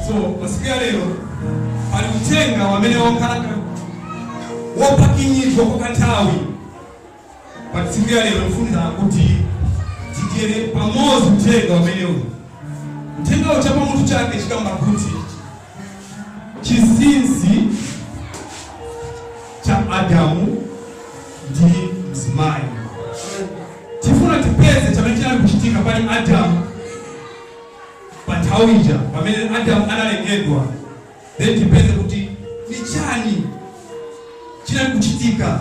So masiku ya lero pali uthenga wamene wakhala wopakinyidwa kwa kanthawi. Pa tsiku ya lero ndifunira kuti tidyere pamodzi uthenga wamenewu. Uthenga ucha pamutu chake chikamba kuti chinsinsi cha Adamu ndi mzimayi. Tifuna tipeze chamene chinali kuchitika pali Adamu pa nthawi ija pamene Adamu analengedwa, then tipeze kuti ni chani chinali kuchitika,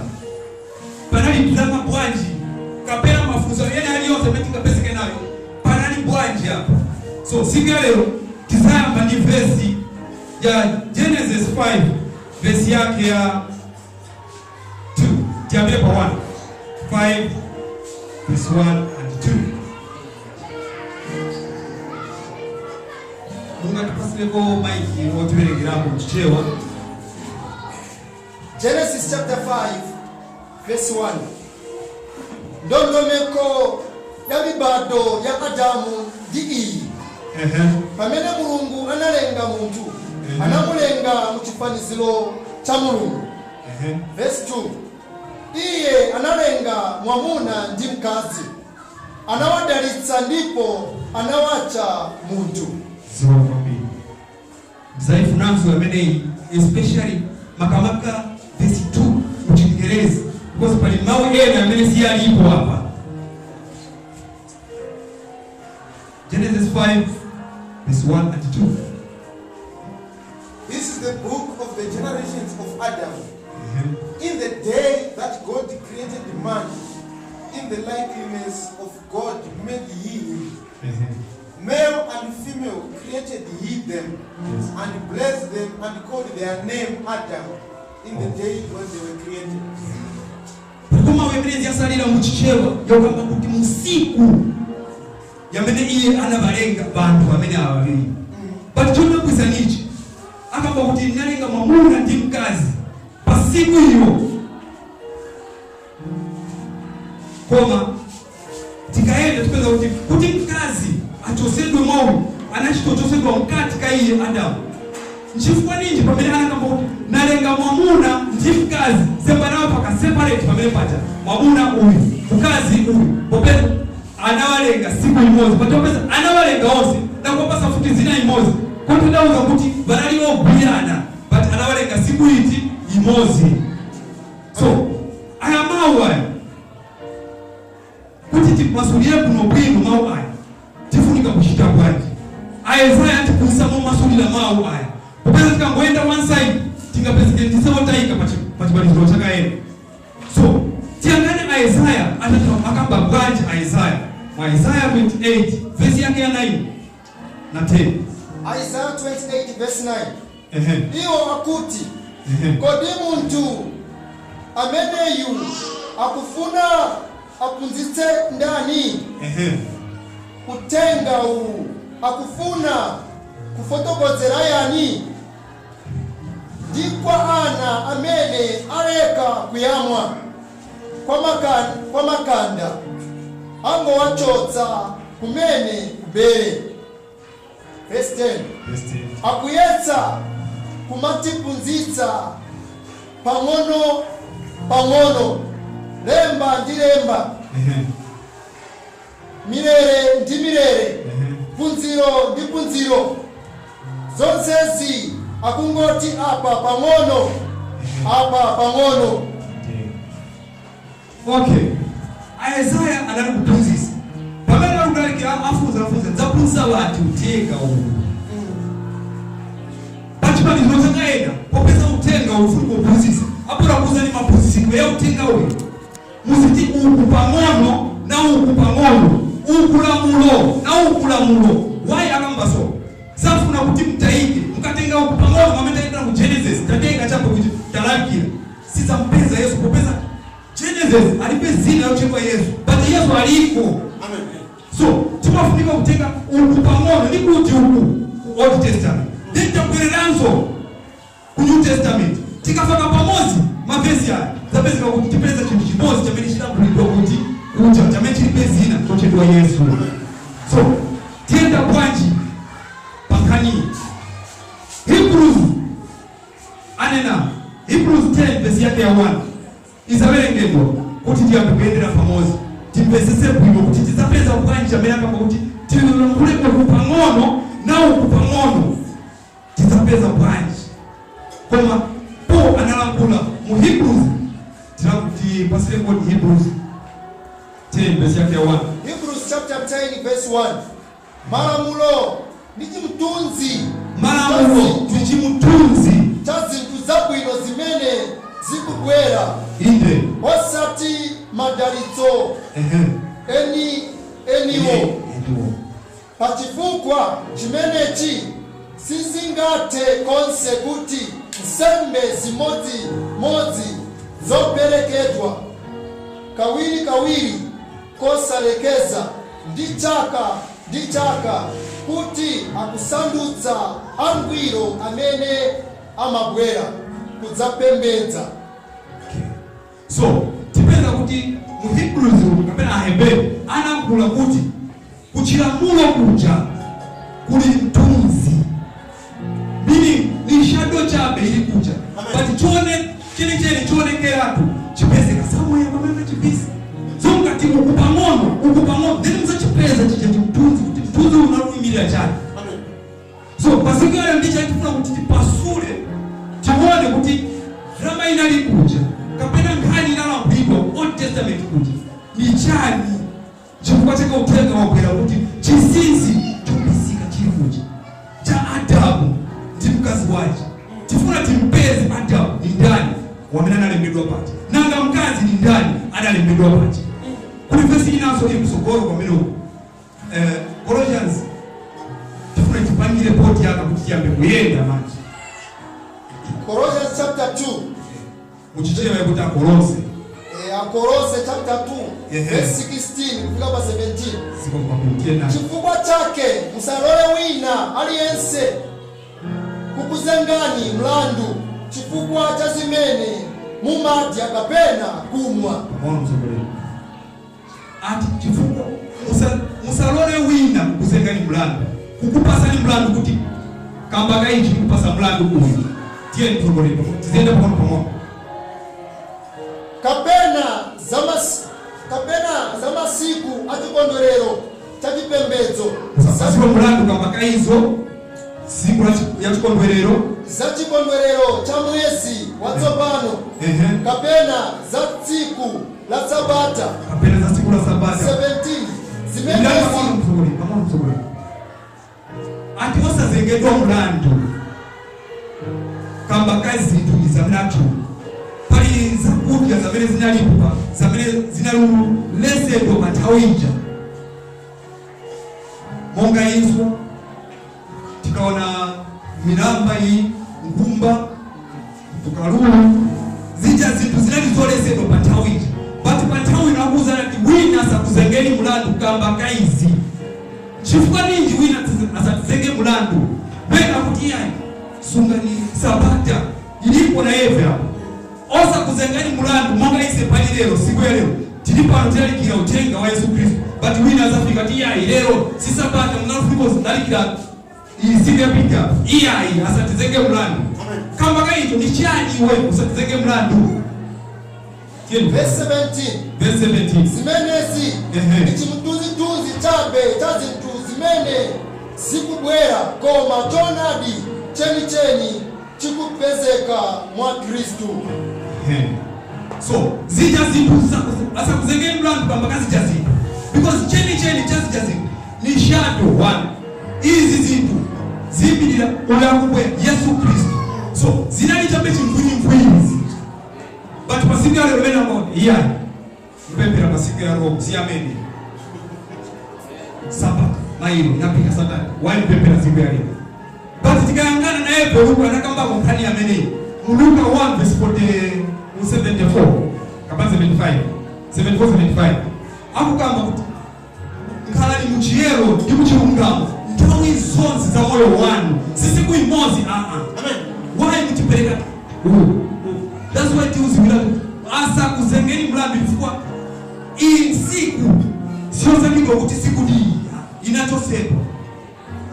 panali drama bwanji, kapena mafunzo ena aliyonse amene tingapezeke nayo, panali bwanji apa. So siku ya lero tizayamba ndi vesi ya Genesis 5, vesi yake ya 2. Tiyambire pa 1, 5 verse 1 and 2. Mungatipasireko maiki otiwerengerapo Mchichewa. Genesis chapter 5 verse 1. Ndondomeko ya mibado ya Adamu ndi iyi. Pamene Mulungu analenga munthu, anamulenga mu chifaniziro cha Mulungu. Verse 2. Iye analenga mwamuna ndi mkazi, anawadalitsa ndipo anawatcha munthu. Zikomo kwambiri. Ndizaifunanso ameneyi, especially makamaka verse 2 muchingerezi, because pali mawu ena amene si alipo apa. Genesis 5 verse 1 and 2. This is the book of the generations of Adam. In the day that God created man, in the likeness of God made he him. Male and female created he them, and blessed them and called their name Adam in the day when they were created. Koma wemene yasalira muchichewa yokamba kuti musiku yamene iye anavalenga banthu amene awaviri. But chodabwisa nichi, akamba kuti nalenga mwamuna ndi mkazi pa siku iyo. Koma tikaenda tipeza kuti mkazi achosedwe mwawu anachitochosedwa mkati ka iye Adamu. Nchifukwa ninji pamene anakamba kuti nalenga mwamuna ndi mkazi, semba nawo paka separate pamene paja mwamuna uyu mkazi uyu, popeza anawalenga siku imodzi, patopeza anawalenga onse nakuwapasa futi zina imodzi, kuti ndauza kuti vanali ogwirana, but anawalenga siku iti imodzi. So aya mawu aya kuti timasulire kuno bwino, mawu aya tifunika kuchita bwanji? Ayesaya atiphunzitsa momasulira mawu aya, popeza tikangoenda one side tingapezeke ndisewotayika pachibaliziro chakaena. So tiyangane Isaya akamba bwanji Isaya mwa Isaya 28 vesi yake ya 9 na 10. Isaiah 28 verse 9. Iwo akuti, kodi munthu ameneyu akufuna aphunzitse ndani? Uthenga uwu akufuna kufotokozera yani? Ndi kwa ana amene aleka kuyamwa, kwa makanda angowachotsa kumene kubere. Verse 10. Verse 10. Akuyetsa kumatiphunzitsa pang'ono pang'ono, lemba ndi lemba, milere ndi milere, phunziro ndi phunziro. Zonsezi akungoti apa pang'ono, apa pang'ono. Okay, Isaya anali kuphunzitsa pamene ali kulalikira, afunza afunza dzaphunzitsa wanthu uthenga uwu pachimaliziro chakaena. Popeza uthenga ufuni kuphunzitsa, apora kuuzani maphunzitsidwe ya uthenga uyu, muziti uku pang'ono na uku pang'ono, uku lamulo na uku lamulo. Wayi akamba so? Safuna kuti mtayike. Mukatenga uku pang'ono, pamene taendera ku Genesis, tatenga chapo kuti talalikira, sizampeza Yesu, popeza Genesis alipe zina yochedwa Yesu, but Yesu aliko. Amen. So timafunika kutenga uku pang'ono ndi kuti uku ku Old Testament, then tabwereranso ku New Testament. Tikafaka pamodzi mavesi aya, zapezeka kuti tipeza chinthu chimodzi chamene chilankhulidwa kuti kucha chamene chilipe zina chochedwa Yesu. So tiyenda bwanji pa nkhaniyi? Anena Hebrews 10 verse yake ya 1 izawerengedwa kuti tiyambe kuyendera pamodzi, timvesese bwino kuti tizapeza bwanji amene akamba kuti tilankhule uku pang'ono na uku pang'ono, tizapeza bwanji. Koma Paul analankhula mu Hebrews, tipasire kodi Hebrews 10 verse yake ya 1. Hebrews chapter 10 verse 1. Malamulo ndi chimthunzi, Malamulo ndi chimthunzi cha zinthu zabwino zimene zikubwera, inde, osati madalitso eni eniwo. Eniwo. Pachifukwa chimenechi sizingathe konse kuti nsembe zimodzimodzi zoperekedwa kawirikawiri kosalekeza ndi chaka ndi chaka kuti akusandutsa angwiro amene amabwera kudzapembedza. Okay. So tipeza kuti mu Hebrews kapena Ahebrew anayankhula kuti kuchilamulo kuja kuli mthunzi, meaning ni shadow chabe ili kuja, but chione chenicheni chionekeratu chipezeka somewhere pamene chipisa. So ngati uku pang'ono, uku pang'ono, then muzachipeza chija chimthunzi, kuti mthunzi unaluyimirira chani. So pasiku yale ndicho tifuna kuti tipasule, tione kuti drama inali kuja kapena nkhani inalankhulidwa Old Testament kuja ni chani, chifukwa chake uthenga wabwera kuti chinsinsi chobisika chili kuja cha Adamu ndi mkazi wace. Tifuna timpeze Adamu ni ndani wamene analembedwa paja, nanga mkazi ni ndani analembedwa paja. Kuli vesi inanso ili kusogolo kwamene uku Colossians, tifuna tipangire poti yaka kuti tiyambe kuyenda manje. Colossians chapter 2. Muchichewa kuti Akolose. Akolose chapter 2 verse 16 kufika pa 17. Siko kwapitiye na Chifukwa chake musalole wina aliyense kukuzengani mlandu chifukwa cha zimene mumadya kapena kumwa. Pamona msogolero ati chifukwa musalole wina kukuzengani mlandu, kukupasani mlandu kuti kamba kaichi kupasa mlandu uyu. Tiye msogolero, tizende pamona pamona. Kapena za masiku achikondwerero cha chipembedzo, Musapasiwe mlandu kamba kaizo siku ya chikondwerero, za chikondwerero cha mwezi watsopano, kapena za tsiku la Sabata, kapena za tsiku la Sabata. 17 Ndani zimenezi pamona msogolero, pamona msogolero ati osazengedwa mlandu kamba kazinthu izamene pali zakudya zamene zinalipo zamene zinalesedwa pa nthawi ija, monga izo tikaona milamba iyi, nkhumba, tukalulu, zija zinthu zinali zolesedwa pa nthawi ija, but pa nthawi ino akuwuzana kuti wina asakuzengeni mlandu kamba kaizi. Chifukwa ninji wina asatizenge mulandu? Bena kuti yayi sungani Sabata ilipo na yeve apo osa kuzengani mulandu, monga ise pali lero, siku ya lero tili pano tilalikira uthenga wa Yesu Khristu, but wina azafika ti yayi lero si Sabata, mnalufiko zinalikira iyi siku yapita. Iyayi asatizenge mulandu kamba kaicho ni chani iwe usatizenge mulandu. Verse 17. Verse 17. Zimenezi ndi chimthunzithunzi chabe cha zinthu zimene zikubwera, koma choonadi chenicheni chikupezeka mwa Khristu. So zija zinthu asakuzengeni mlandu kamba kazija zinthu, because chenicheni cha zija zinthu ni shadow one. Izi zinthu ziyimirira ulakubwera Yesu Khristu. So zinali chabe chimvwimvwimi zija, but pasiku ya lero mene amona iyayi mpemphera pasiku ya lero si amene Sabata mailo inapika satani waipemphera siku ya lero, but tikayangana naye Luka anakambako nkhani ameneyi mu Luka 1 verse 40 74 kapena 75 74 75, akukamba kuti nkhalani muchiyero ndi muchilungamo nthawi zonse za moyo wanu, si siku imodzi aa. Why mutipereka? That's why tiuziwira kuti asakuzengeni mlandu, chifukwa iyi siku siyozakidwa kuti siku iyi inachosedwa.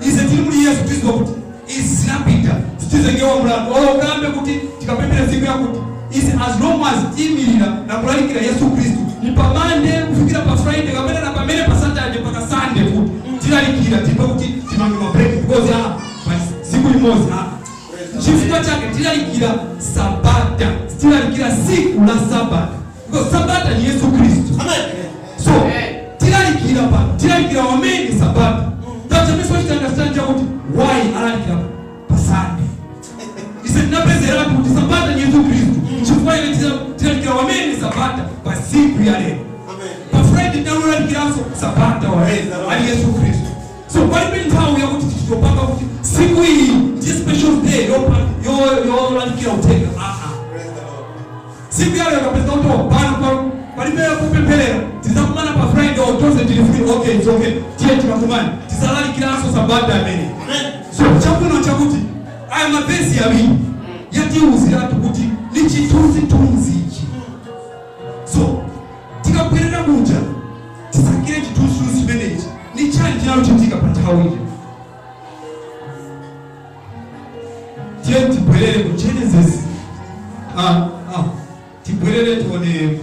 Ize tili muli Yesu tiziwa kuti izi zinapita, sitizengewa mlandu olo ukambe kuti Chakuti isi as long as tiyimirira na kulalikira Yesu Khristu, ni pa Monday kufikira pa Friday kapena na pamene pa Saturday mpaka Sunday futi tilalikira, tipe kuti timange ma break because pa siku limodzi. Chifukwa chake tilalikira sabata, tilalikira siku la sabata because sabata ni Yesu Khristu. Amen. So tilalikira pa tilalikira wamene sabata. That's why understand chakuti why alalikira pa Sunday. Ise tinapezera kuti sabata ni Yesu Khristu, chifukwa ile tilalikira wamene sabata pa siku ya lero. Amen. Pa Friday tinalulalikiranso sabata wa ali Yesu Khristu. So palibe nthawi yakuti tichitopanga kuti siku iyi ndi special day yolalikira uthenga. Praise the Lord. Siku ya lero kapeza kuti pano palibe kupempherera, tizakumana pa Friday or tonse tili free. Okay, it's okay, tiye tikakumane tizalalikiranso sabata amene. Amen. So chakuno chakuti aya mavesi awiri yatiwuziratu kuti ni chithunzithunzi ichi. So tikabwerera kuja tisakire chithunzithunzi chimenechi ni chani chinalochitika pa nthawi ija. Tiye tibwerere ku Genesis, tibwerere tione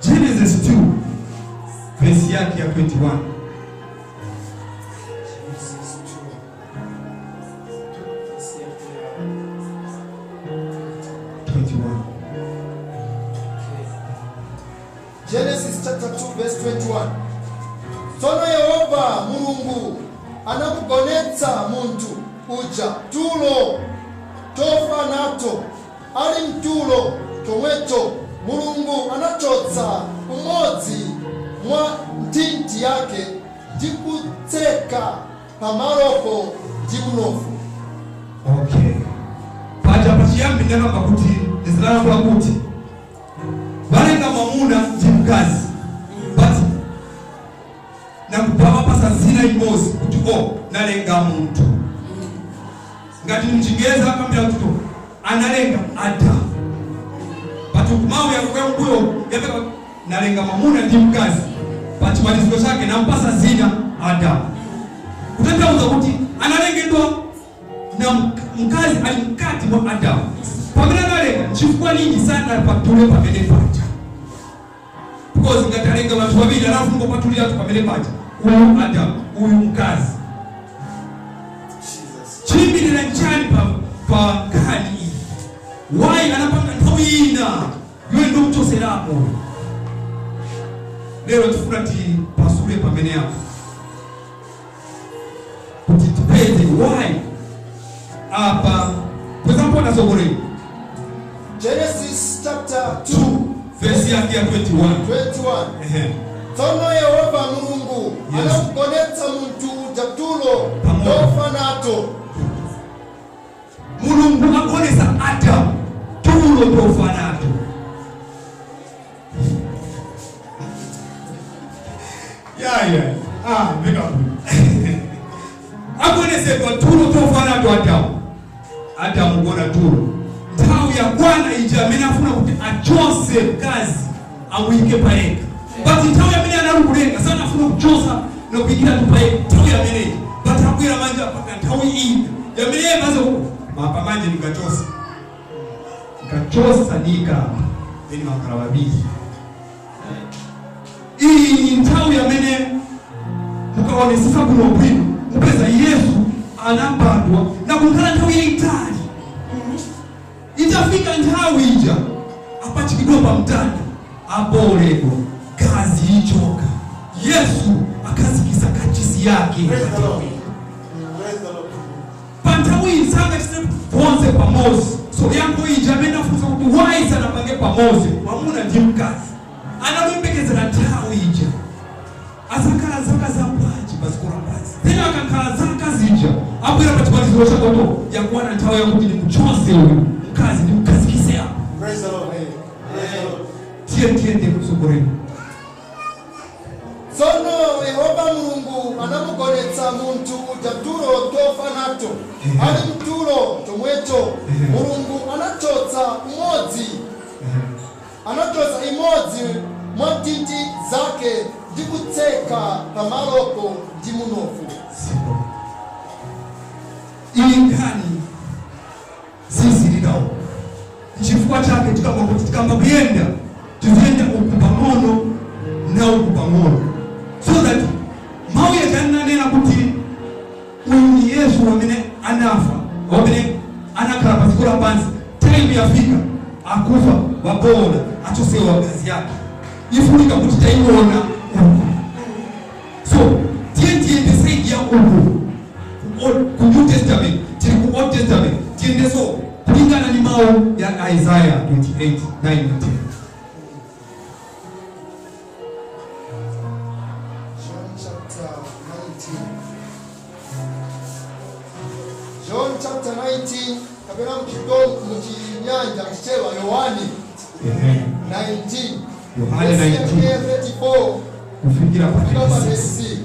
Genesis 2 verse yake ya 21. Genesis 2. Verse yake ya 21. Okay. Genesis chapter 2 verse 21. Tsono Yehova Mulungu anamugonetsa munthu uja tulo tofa nato. Ali mtulo chomwecho Mulungu anachotsa umodzi mwa nthiti yake ndi kutseka pamalopo ndi mnofu. Okay, paja pachiyambi ndakamba kuti ndizilalankhula kuti valenga mwamuna ndi mkazi, but nakubva pasa zina imodzi kuti o nalenga munthu. Ngati mchingereza akambira kuti analenga Adamu, but mawu yakuyanguyo yapeka nalenga mwamuna ndi mkazi, pa chimaliziro chake nampasa zina Adamu, kutanthauza kuti analengedwa na mkazi ali mkati mwa Adamu pamene analenga. Chifukwa ninji sanapatule pamene paja? Because ngati alenga vanthu vaviri, alafu ngopatuliratu pamene paja, uyu Adamu, uyu mkazi. Jesus. Chiyimirira nchani pa nkhani iyi? Why anapanga nthawi ina iwe ndokuchoserapo? Lero tifuna tipasule pamene apo kuti tipeze why apa. For example, nasogoleni. Genesis chapter 2 verse yake ya 21. 21. Ehe. Tsono Yehova Mulungu anamugonetsa munthu uja tulo Pamoja. tofa nato. Mulungu agonesa Adamu tulo tofa nato. Yaya, veka agonesedwa tulo tofa nato Adamu. Adamu gona tulo, nthawi yakwana ija amene afuna kuti achose mkazi amuyike payekha, but nthawi amene analikulenga sanafuna kuchosa nokuyikira tu payekha nthawi ameneyi, but abwera manja paka nthawi ina yamene yemaze mapa manje ndingachosa, nkachosa nika then makhala babiri. Iyi ni nthawi yamene mukaonesesa bwino bwino mupeza Yesu anabadwa na kunkhala nthawi yayitali. Itafika nthawi ija apachikidwa pa mtanda, aboledwa, gazi ichoka, Yesu akhazikisa kachisi yake. Praise the Lord. Praise the Lord. Pa nthawi iyi sangachite vonse pamodzi. So yankho ija amene afunsa kuti why sanapange pamodzi mwamuna ndi mkazi, analembekezera nthawi ija azakhala zaka zabwanji paziko lapansi. Then akakhala zaka zija abwera pa chimaliziro chakoto yakuwana nthawi yakuti ndikuchose uyu mkazi ndikukhazikise apo. Praise the Lord. Praise the Lord. Tiye tiyende kutsogoleni. Tsono Yehova Mulungu anamugonetsa munthu uja tulo tofa nato. Ali mtulo chomwecho Mulungu anachotsa umodzi anachotsa imodzi mwa nthiti zake ndi kutseka pamalopo ndi munofu. Simple. Iyi nkhani sizilirawo. Chifukwa chake tikamba kuti tikamba kuyenda tiziyenda uku pang'ono na uku pang'ono, so that mawu yakananena kuti uyu ni Yesu wamene anafa, wamene anakhala pa dziko lapansi, time yafika akufa, wapona, achosewa gazi yake, ifunika kuti taiona uku. So tiye tiyende side ya uku ku New Testament, tili ku Old Testament, tiyendeso kulingana ni mawu ya Isaiah 28 9 and 10. John chapter 19. John chapter 19 kapena mchinyanja mchichewa Yohani 19. Yohane Verse 19 34 kufikira pa kufika pa 36. 36.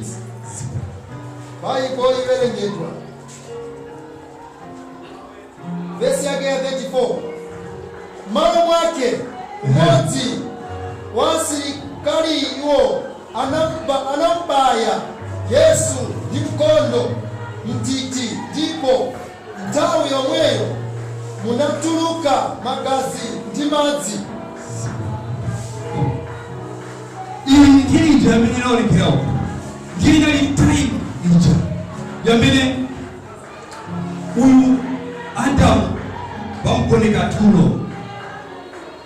Baibo iwerengedwa. Vesi yake ya 34. Malo mwake mmodzi wa asilikali iwo anambaya Yesu ndi mkondo mtiti, ndipo nthawi yomweyo munatuluka magazi ndi madzi. Iyi ndiye ija yamene inaonekera uku, ndiye inali time ija yamene uyu Adamu bamugoneka tulo.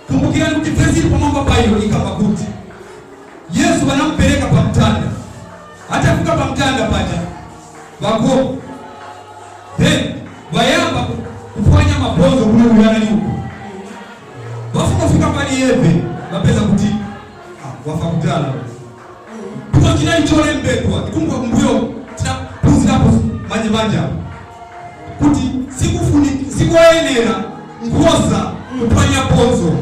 Kumbukirani kuti vesi ili pamwamba payo ikamba kuti Yesu banamupereka pa mtanda. Atafika pa mtanda paja bako, then bayamba kufanya mabonzo kule uyanani uku, bafuna kufika pali yeve bapeza kuti wafa kudala, because chinali cholembedwa. Ikumbuka kumbuyo tinaphunzirapo manje manje apo kuti sikuyenera nkhosa kuphwanya bonzo.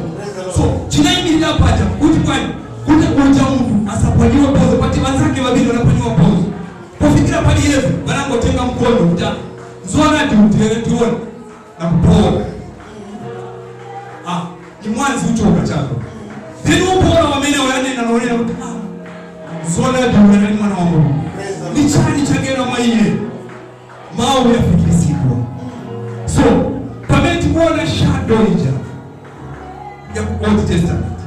So chinayimirira paja kuti kwani kuti uja munthu asaphwanyiwe bonzo, pati vanzake vaviri vanaphwanyiwa bonzo. Pofikira pali yesu vanangotenga mkondo kuti nzoonadi utere tione na kupora ni mwanzi uchoka chako, then upora wamene wayanena naonena kuti zoonadi uyu ali mwana wa Mulungu. Ni chani chakera maiye mawu yafikirisidwa. So pamene tikuona shadow ija ya ku Old Testament,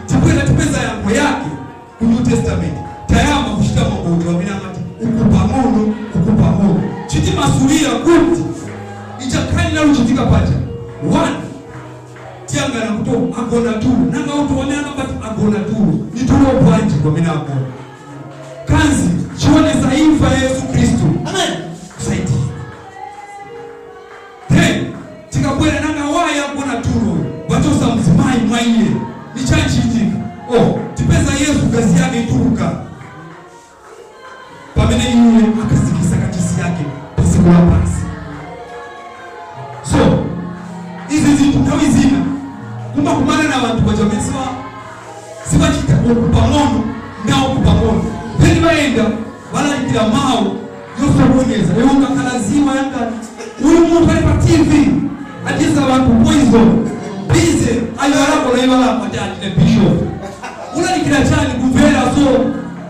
tipweza tipeza yankho yake ku New Testament. Tayamba kuchita mabodzi amene amati uku pang'ono uku pang'ono, chitimasulira kuti ichakhali naluchitika paja one tiyangana kuti agona tulo, nanga kuti wamene akambati agona tulo ni tulo bwanji kwamene agona kanzi chionesa imfa ya Yesu Khristu. Amen. Kusaidia. Then tikabwera nanga waya agona tulo vachosa mzimayi mwa iye ni chanchiitika. Oh, tipeza Yesu gazi yake ituluka pamene iye akasikisa kachisi yake pasiku la pansi. So izi zinthu nthawi zina kumakumana na vanthu pachamene sivachita uku pang'ono na uku pang'ono, then vaenda valalikira mawu yosokoneza yongakhala ziwa yangati uyu munthu ali pa TV adyesa vanthu poison bize ayo alako naivalako ati andine bishop ulalikira chani kumvera. So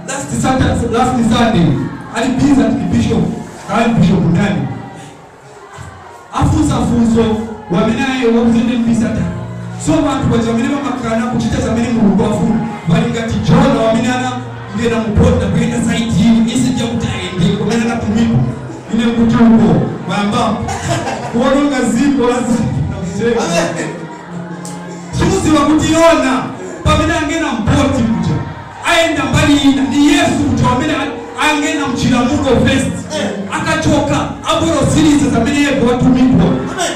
last Saturday, last Sunday ali busy ati ni bishop kali bishop ndani afunsa funso wamene aye wakuzende mbisa ta. So vanthu pachamene vamakana kuchita chamene Mulungu afuna vali ngati Jona wamene ana ngena mupota kuyenda side iyi isija kuti aende kumene anatumikwa ine kuti uko wayamba kuononga ziko la Amen. Simuziwa kuti Yona pamene angena mpoti kuja aenda mbali ina ni Yesu kuja wamene angena mchilamuko first akachoka aborosiriza zamene yebwe watumikwa. Amen.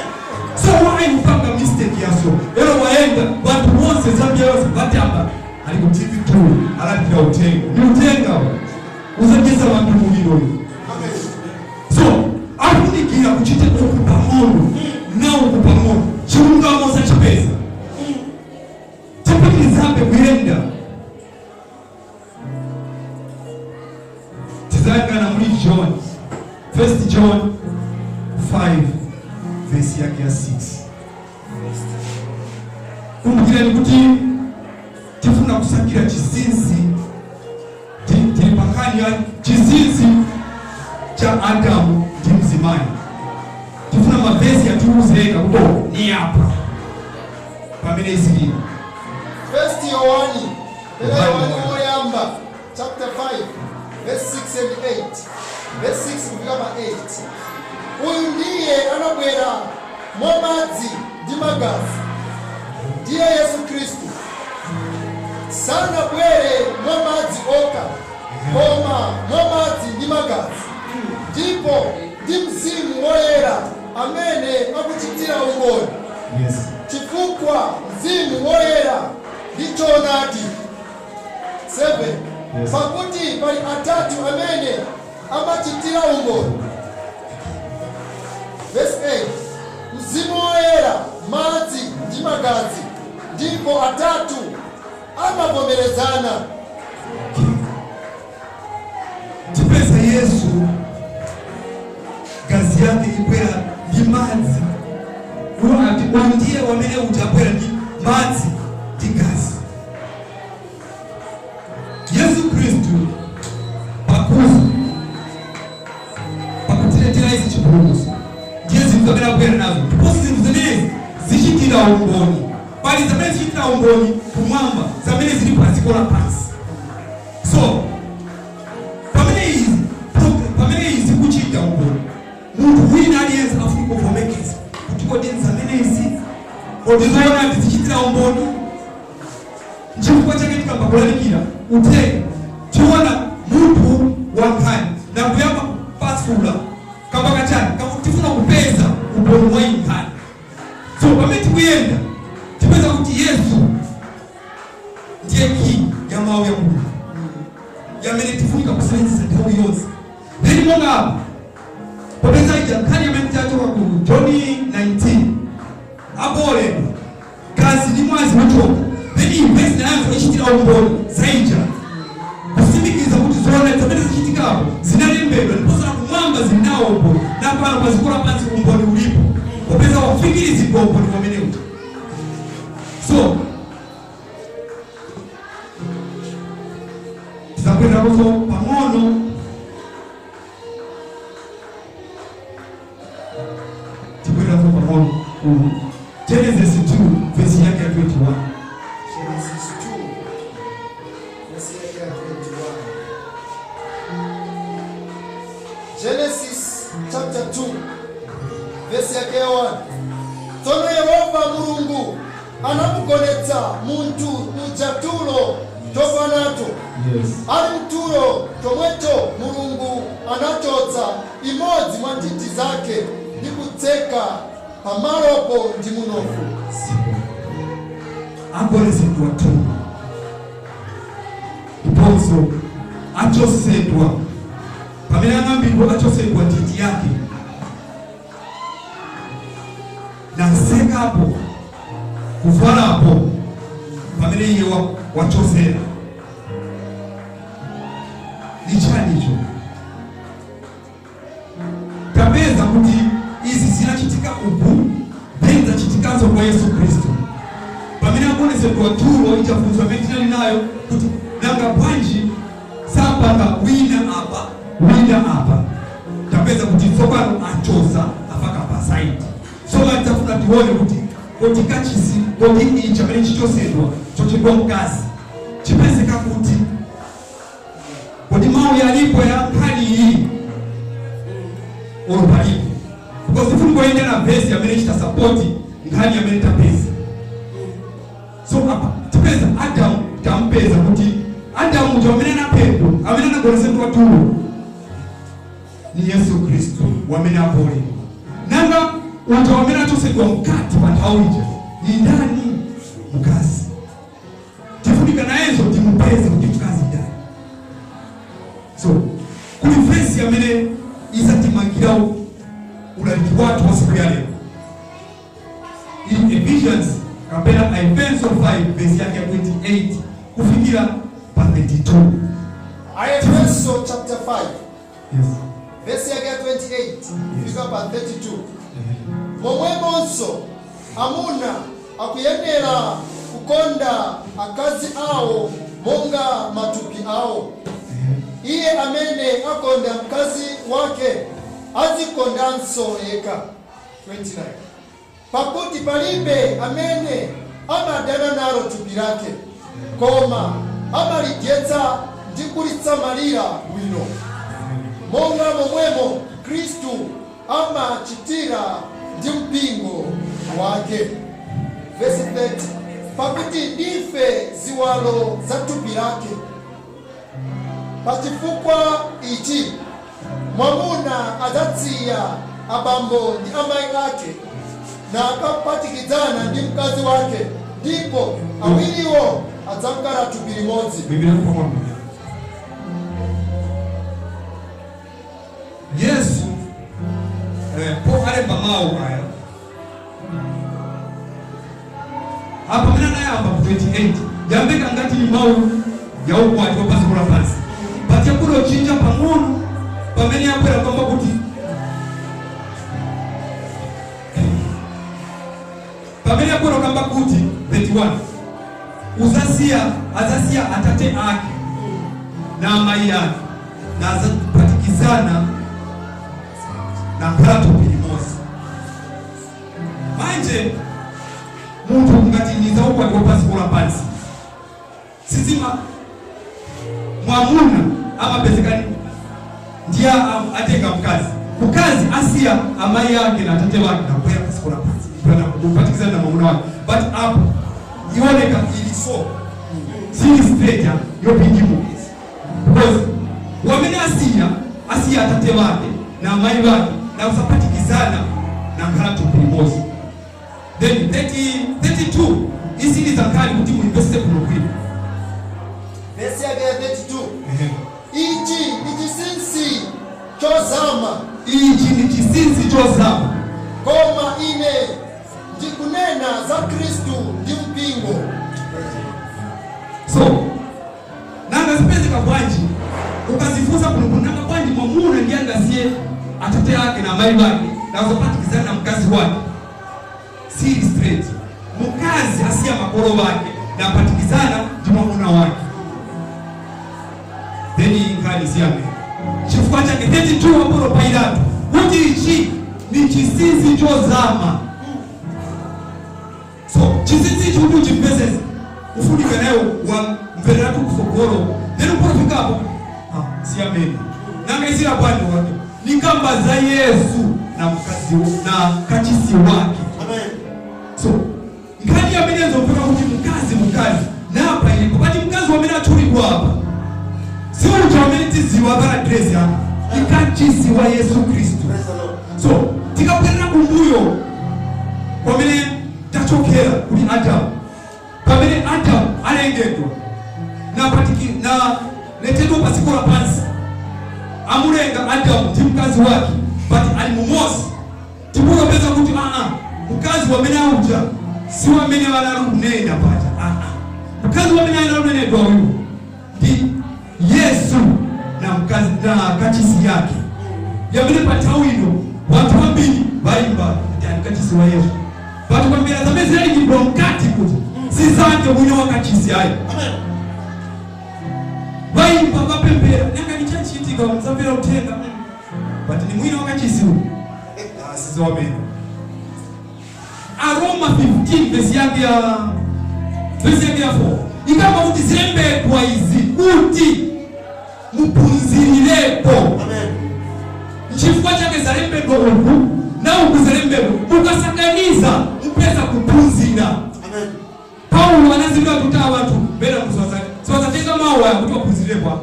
So why upanga mistake yaso ero waenda vantu vonse Zambia yonse vatamba ali ku TV2 alalikira utenga ni utenga usageza vantu muviro uyu. Amen. So akunikira kuchita uku pang'ono na uku pang'ono chilungamo sachipeza tipitirizabe kuyenda tizayangana muli John, 1 John 5 vesi yake ya 6. Kumbukirani kuti tifuna kusakira chisinsi tili pakani ya chisinsi cha Adamu ndi mzimayi, tifuna mavesi yatiuzeka kuti ni apa. Pamene zilili. First Yohani, pera Yohani woyamba, chapter 5, verse 6 and 8. Verse 6 kufika pa 8. Uyu ndiye anabwera mwa madzi ndi magazi, ndiye Yesu Khristu. Sanabwere mwa madzi okha, koma mwa madzi ndi magazi, ndipo ndi Mzimu Woyera amene akuchitira umboni, chifukwa Mzimu Woyera ndi choonadi. 7. Pakuti pali atatu amene amachitira umboni. Verse 8. Mzimu Woyera, madzi ndi magazi, ndipo atatu amavomerezana. Tipeza Yesu gazi yake ibwera ndi madzi. Uyu ndiye wamene uchabwera ndi madzi ndi gazi. Yesu Khristu pakufa, pakutiletera izi chipulumutso, ndiye zinthu zamene abwera nazo, ndiponso zinthu zimenezi zichitira umboni. Pali zamene zichitira umboni kumwamba, zamene zili pa dziko lapansi. So pamene izi kuchita umboni, munthu wina aliyense afunika kuvomekeza kuti kodi zamenezi, kodi zoona tizichitira umboni? Nchifukwa chake tikamba kulalikira uthenga, tiona munthu wankhani na kuyamba kupasula kamba kachani kamba tifuna kupeza umboni wa inkhani. So pamene tikuyenda, tipeza kuti Yesu ndiye key ya mawu ya Mulungu yamene tifunika kusebenzesa nthawi yonse. Then monga apa popeza ija nkhani yamene tachoka ku John 19, apoledwa gazi ndi mwazi wachoka, then ivesi nayanso ichitira umboni zaija, kusimikiza kuti zoona zamene zichitikapo zinalembedwa, ndiponso na kumwamba zilinawo umboni, na pano pa dziko lapansi umboni ulipo, popeza wafikirizidwa umboni pamenewo. So tizabwerakonso pang'ono. Tibweranso pang'ono ku Genesis 2, vesi yake ya 21. Genesis 2, verse yake ya 21. Genesis chapter 2, verse yake ya 1. Tsono Yehova Mulungu anamugonetsa munthu uja tulo tofa nato. Ali mtulo tomweto, Mulungu anachotsa imodzi mwa nthiti zake ndi kutseka pamalopo ndi munofu. Agonesedwa tulo, ndiponso achosedwa, pamene ang'ambidwa, achosedwa nthiti yake nasekapo kuvalapo pamene iye wachosera. Ni chanicho tapeza kuti izi zinachitika uku, then zachitikanso kwa Yesu Khristu pamene akuonesedwa tulo. Ichafunso amene tinali nayo kuti nanga bwanji sapanga wina apa, wina apa? Tapeza kuti tsopano achosa, afaka pa side. So tafuna tione kuti kodi kachisi, kodi ichi amene chichosedwa, chochedwa mkazi, chipezeka kuti? Kodi mawu yalipo ya nkhani iyi olo palipo? Because ifuni kuenda na vesi amene chita support nkhani amene tapeza. So apa tipeza Adamu, tampeza kuti Adamu uja amene anaphedwa, amene anagonesedwa tulo, ni Yesu Khristu wamene apoledwa. Nanga uja wamene achosedwa mkati pa nthawi ija ni ndani? Mkazi. Tifunika nayenso timupeze kuti mkazi ndani. So kuli vesi amene izatimangira ulaliki wathu wa siku ya lero, ili Ephesians kapena Aefeso 5, vesi yake ya 28 kufikira pa 32. Aefeso chapter 5, verse yake ya 28 kufika pa 32. Momwemonso amuna akuyenera kukonda akazi awo monga matupi awo. Iye amene akonda mkazi wake adzikondanso yekha. 29. Pakuti palibe amene Amadana nalo thupi lake, koma amalidyetsa ndi kulitsamalira bwino, monga momwemo Khristu amachitira ndi mpingo wake. Verse 30, pakuti ndife ziwalo za thupi lake. Pachifukwa ichi mwamuna adzasiya abambo ndi amayi ake na akaphatikizana ndi mkazi wake, ndipo awiriwo adzakhala thupi limodzi. Biblia pang'ono. Yesu po alemba mawu aya apa pamene anayamba ku 28, yambeka ngati ni mawu ya ukwati wa padziko lapansi, but yakudochinja pang'ono pamene yakwera kwamba kuti pamene yakwera kwamba kuti 31 uzasiya, azasiya atate ake na amayi ake na azapatikizana na nkhala thupi limodzi. Manje munthu ngati niza ukwati wa padziko lapansi, sizima mwamuna amapezeka ndiye atenga mkazi, mkazi asiya amayi ake na atate wake na kubwera padziko lapansi kupatikizana na mwamuna wake. But apo ioneka ili so sili straight yopindimo, because wamene asiya atate wake na amayi wake na kusapatikizana na nkhala thupi limodzi. Then 30, 32 isili zankali kuti muinveste kuno kwino. Vesi yake ya 32, ichi ndi chinsinsi chozama. Ichi ndi chinsinsi chozama. Koma ine ndikunena za Khristu ndi mpingo. So nanga zipezeka bwanji? Ukazifunza kuno, nanga bwanji mwamuna ndiye angasiye atate ake na amayi wake na kusapatikizana na mkazi wake? Siri straight, mkazi asiya makolo wake na apatikizana ndi mwamuna wake. Then nkhani siyamene chifukwa chake 32 apolo pailatu kuti ichi ni chinsinsi chozama. So chinsinsi ichi kuti uchimvesese ufunika nayo wamvereratu kusogolo, then uporofikapo siyamene nanga isira bwanji wake nikamba za Yesu na mkazi na kachisi wake. Amen. So nkhani yamene zomveka kuti mkazi napa ilipo pati mkazi wamene atchulidwa apa si uja wamene tiziwa vala dresi apa, ikachisi wa Yesu Khristu. Praise the Lord. So tikabwerera kumbuyo kwamene tachokera kuli Adamu, pamene Adamu alengedwa na patiki na letedwa padziko lapansi, amulenga Adamu ndi mkazi wake, but ali mumozi. Tikupeza kuti mkazi wamene auja si wamene wanali kunena paja. Mkazi wamene analunenedwa uyu ndi Yesu na mkazi na kachisi yake, yamene pa nthawi ino wanthu ambiri bayimba kuti ali kachisi wa Yesu, but kwambira zamene zinalikidwa mkati kuti si zake mwini wa kachisi ayi. Amen. Bayimba, bapemphera, nanga nichachitika muzamvera uthenga, but ni mwini wa kachisi uyu asizo wamene. Aroma 15 vesi yake ya 4 ikamba kuti zilembedwa izi kuti muphunzirirepo. Amen. Nchifukwa chake zalembedwa uku na uku zalembedwa, ukasakaniza mupeza kuphunzira. Amen. Paulo anazindira kuti abantu bera siwazatenga mawu aya kuti waphunzirepo,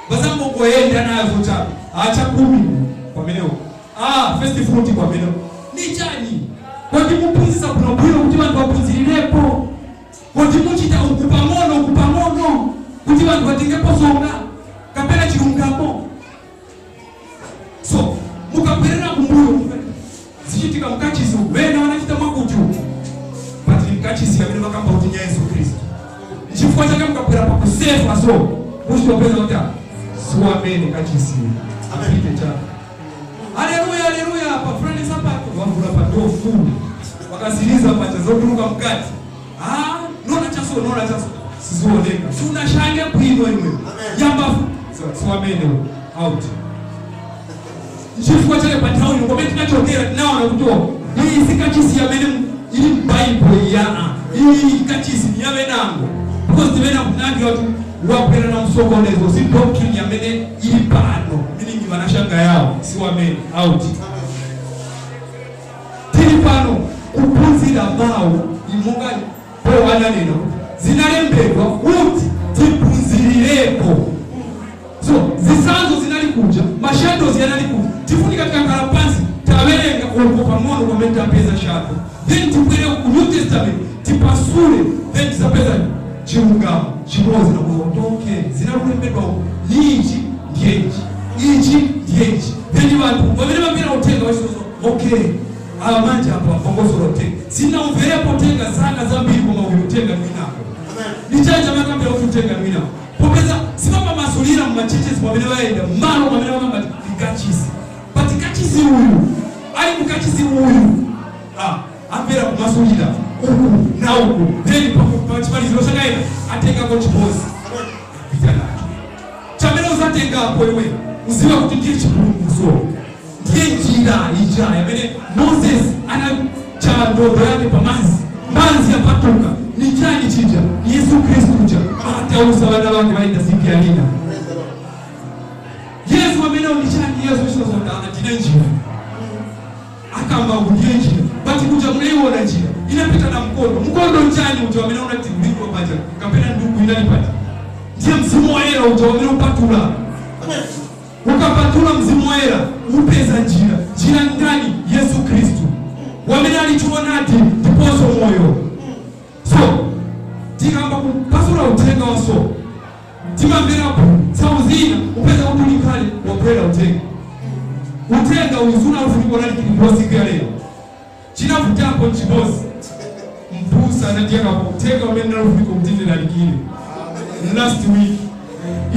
bazangogoyenda nazo chabe acha 10 kwamenewo, first fruit kwamenewo ni chani, kodi muphunzisa kuno bwino kuti vantu vaphunzirirepo, kodi muchita uku pang'ono uku pang'ono kuti vantu vatengepo songa kapena chilungamo. So mukabwerera kumbuyo zichitika mukachisi, vena vanachita mwakuti uku, but mukachisi amene vakamba kuti nya Yesu Khristu. Nchifukwa chake mukabwera pakusefa so muchitopeza kuti siwamene kachisi apite chake. Haleluya, haleluya, pafulani sapato vavula padofu wakasiriza pacha zotuluka mukati. Nona chaso, nona chaso sizioneka sunashange bwino imwe. Amen. Yamba siwamene out. Nchifukwa chake pa nthawi ino komene tinachokera tinaona kuti iyi sikachisi amene ili m'Baibulo ya Iyi kachisi ni yavenango because tivena kunangira kuti wabwera na msokonezo si doctrine yamene ili pano, meaning vanashanga yawo si wamene out. Tili pano kuphunzira mawu imonga po ananena zinalembedwa kuti tiphunzirirepo. So zisanzo zinali kuja, mashadows yanali kuja, tifunika tikakhala pansi tawerenga uko pang'ono pamene tapeza shadow, then tibwere ku New Testament tipasule, then tisapeza chilungamo chimodzi nakuza okay zinalembedwa ni ichi ndiye ichi, ichi ndiye ichi, then vanthu pamene vamvera uthenga wachisozo okay ava manje apa vongozora uthenga sinaumverepo uthenga zaka zambiri koma uyu uthenga mwinako nichanja makambira kuti uthenga mwinako popeza simamamasulira mumachurches pamene vaenda malo pamene vakambati ndikachisi, but kachisi uyu ali mukachisi uyu amvera kumasulira uku na uku, then pachimaliziro chakaenda atengako chimodzi kupita nacho chamene uzatengapo iwe uziva kuti ndiye chipulumutso, ndiye njira ija yamene Moses anacha ndodo yake pamanzi, manzi yapatuka ni chani chija ni Yesu Kristu uja atausa vana vake vaenda siku ya lina. Yesu amene unichani Yesu chizonda ndine njira akamba ndiye njira but kuja munaiona njira inapita na mkondo mkondo nchani uja amene unatibulikwa paja kapena ndugu inalipata ndiye mzimu wa era uja amene upatula ukapatula mzimu wa era upeza njira njira ndani Yesu Kristu wamene alichionati ndiponso moyo. So tikamba kupasula uthenga waso timamverapo tsauzina upeza kuti ulikhale wabwera uthenga uthenga uzuna ufunikwa lalikilidwa siku ya lero chinavutapo nchibosi mpusa anatiyakapo uthenga umene nalufunika mtindelalikile last week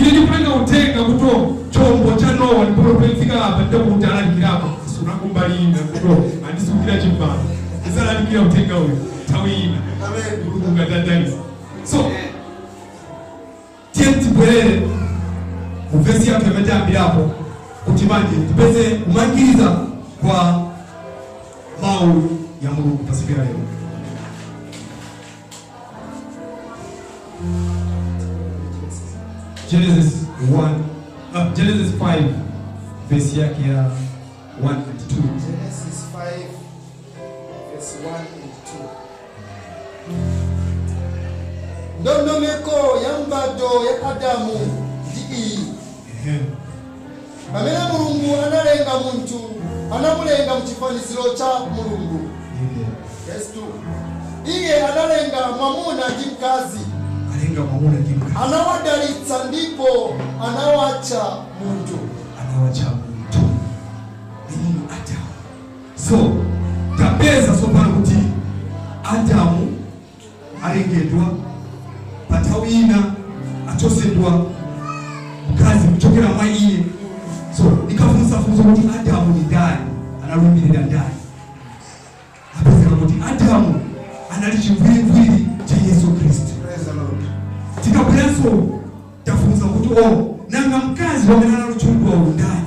ile ndikutenga uthenga kuto chombo cha Nowa ndipofika apa ndakuti alalikirapo sunakumbalina kuto andisukira chimbalo isalalikira uthenga uyu nthawi ina ndikukungatandalisa. So tiye tibwerere muvesi yathu yamene tiyambirapo kuti manje tipeze kumangiriza kwa mawu ya Mulungu pasiku ya lero. Genesis 1, Genesis 5 verse yake ya 1 and 2. Genesis 5 verse 1 and 2. Ndondomeko ya mbado ya Adamu ndi iyi. Pamene Mulungu analenga munthu, anamulenga mchifaniziro cha Mulungu. Verse 2. Iye analenga mwamuna ndi mkazi. Alenga mwamuna ndi mkazi. Anawadalitsa ndipo anawacha munthu. Anawacha munthu. Meaning Adamu. So tapeza sopano kuti Adamu alengedwa pathawi ina achosedwa mkazi kuchokera mwa iye. So nikafunsa funzo kuti Adamu ni ndani, analumbirira ndani. Apezeka kuti Adamu anali chimvwirivwiri cha Yesu Kristu. Praise the Lord. Tikabweranso tafunsa kuti oh nanga mkazi wamene analuchulidwa undani.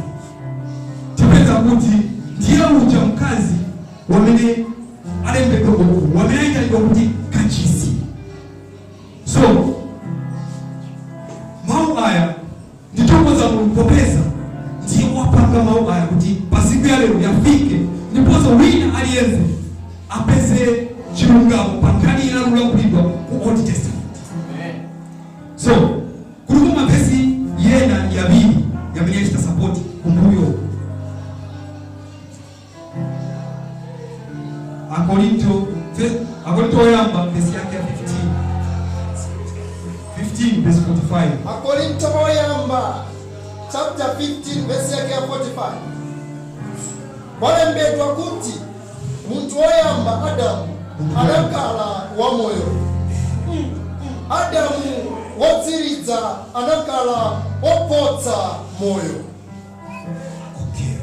Tipeza kuti ndiye uja mkazi wamene alembedwa uku, wamene ayitanidwa kuti kachisi. So mawu aya nditokoza Mulungu popeza ndiye wapanga mawu aya kuti pasiku ya lero yafike ndiponso wina aliyense apeze chilungamo pa nkhani inalulankhulidwa ku Old Testament. So kuliko mavesi yena yabiri yamene yachita support kumbuyo. Akorinto oyamba vesi yake ya 15 verse 45. Akorinto oyamba chapter 15 verse yake ya 45. Kwalembedwa kuti munthu woyamba Adamu anakhala wamoyo. Adamu wotsiriza anakhala opotsa moyo. Okay.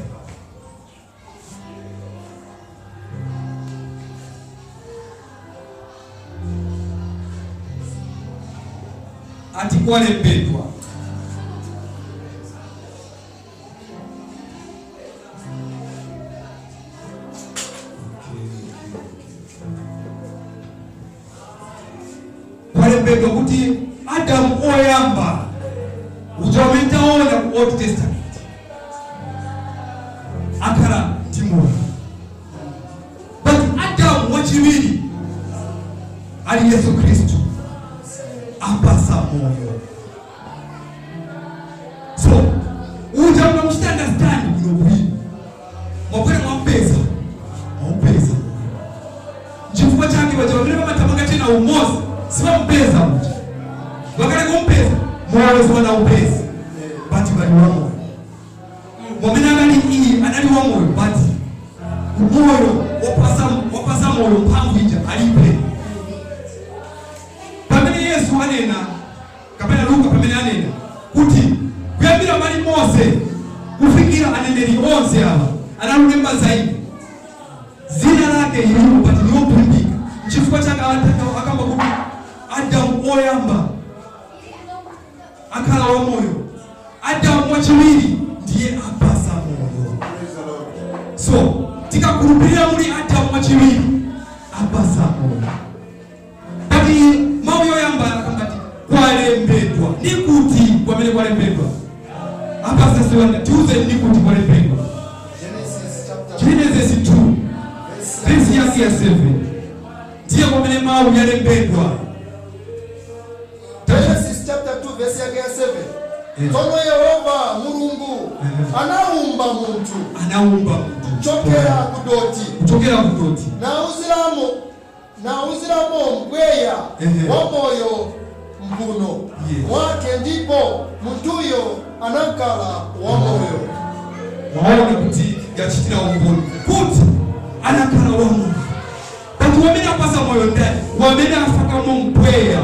Ati kwalembedwa Kwalembedwa kuti Adamu oyamba uja wamene taona ku Old Testament akhala ndi moyo, but Adamu wachiwiri ali Yesu Khristu apasa moyo. So uja munamuchita understand bwino bwino, mwabwera mwampeza, mwaupeza. Chifukwa chake paja pamene pamatamanga chena umozi sivampeza uja, vakale kumpeza moyo siwanaupeza, but vali wamoyo. Mwamene anali iye anali wamoyo, but umoyo wapasa moyo mphamvu ija alibe. Pamene Yesu anena kapena Luka pamene anena kuti kuyambira mali Mose kufikira aneneri onse ava analulemba zaidi, zina lake ilipo but liyophimbika. Chifukwa chake akamba kuti Adamu oyamba akhala wamoyo, Adamu wachiwiri ndiye apasa moyo. Praise the Lord. So tikakhulupirira muli Adamu wachiwiri apasa moyo. But mawu yoyamba akambati kwalembedwa, ni kuti kwamene kwalembedwa apasa siwanda tiuze ni kuti kwalembedwa. Genesis chapter Genesis 2 verse verse yake ya 7 ndiye kwamene mawu yalembedwa. Genesis chapter 2 verse yake ya 7. Tsono Yehova Mulungu anaumba munthu Anaumba munthu kuchokera kudoti, kuchokera kudoti, nauziramo mpweya wa moyo mbuno mwake, ndipo munthuyo anakhala wa moyo. Mwaona kuti yachitira umboni kuti anakhala wa moyo, but wamene apasa moyo ndani? Wamene afakamo mpweya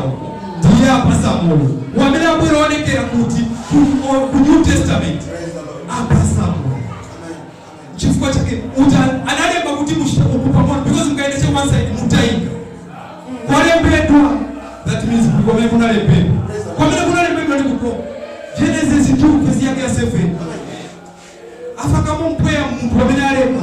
ndiye apasa moyo. Wamene abwera onekera kuti ku New Testament Praise the Lord. apasa moyo. Amen. Amen. Chifukwa chake uja analemba kuti muchita uku pamodzi, because mukaenda che one side mutayika. Kwalembedwa, that means kwamene kunalembedwa, kwamene kunalembedwa ndi kuko Genesis 2 verse yake ya 7, afakamo mpweya munthu wamene alemba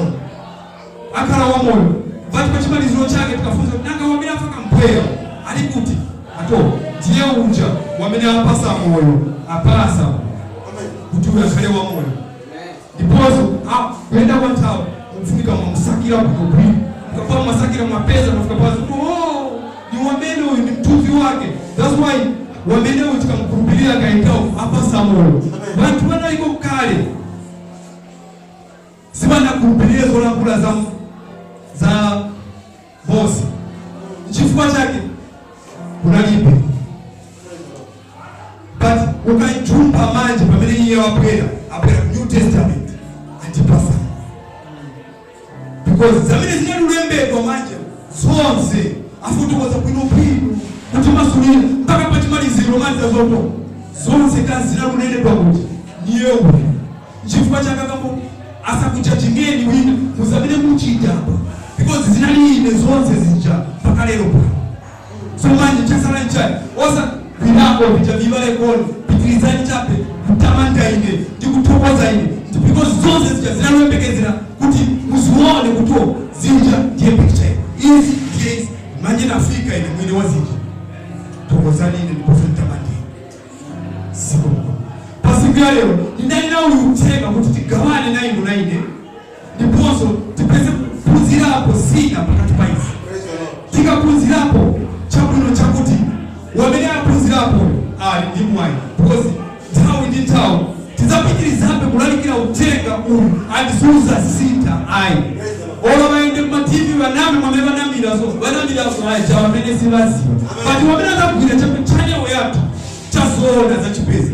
akhala wamoyo. But pa chimaliziro chake tikafunza kuti nanga wamene afaka mpweya ali kuti ato ndiye uja wamene apasa moyo, apasa Amen. kuti uyu akhale wamoyo. Ndiponso kuyenda kwa nthawi mukufunika mwamusakira bwinobwino, mukapaa mwasakira mwapeza, mwafika pazi kuti oh, ni wamene uyu ni mthunzi wake. That's why wamene uyu tikamukhulupirira kaendawo apasa moyo. Vanthu vanaliko kale sivanakhulupirire zolankhula za Mose, nchifukwa chake kunalibe. But ukajumpa manje pamene iye wabwera, abwera ku New Testament andipasa, because zamene zinalulembedwa manje zonse afotokoza bwinobwino kuti masulira mpaka pachimaliziro manje zoto zonse kazi zinalunenedwa kuti niye uyu. Nchifukwa chake akambo asakuchachingeni wina muzamene muchita apa, because zinali ine zonse zija mpaka lero pano. So manje chasala nchani osa vinako vija vivale koni pitirizani chape kutamanda ine ndikuthokoza ine, because zonse zija zinaluyembekezera kuti muzione kuti zinja ndiye picture izi ndiye izi. Manje nafika ine mwine wa zinja, thokozani ine ndiposo nitamandeni siko pasiku ya lero. Ndinali nawo uthenga kuti tigawane na inu na ine ndiponso tipeze kuphunzirapo zina pakati pa izi. Praise the Lord. Tikaphunzirapo chabwino chakuti wamene aphunzirapo ali ndi mwayi, because nthawi ndi nthawi tidzapitirizabe kulalikira uthenga uyu andisuza sintha ayi. Praise the Lord. Olo vaende kuma TV vaname mwamene vanamiraso vanamiraso ayi cha wamene sivaziva, but wamene adzagwira channel yathu chazoona zachipeza.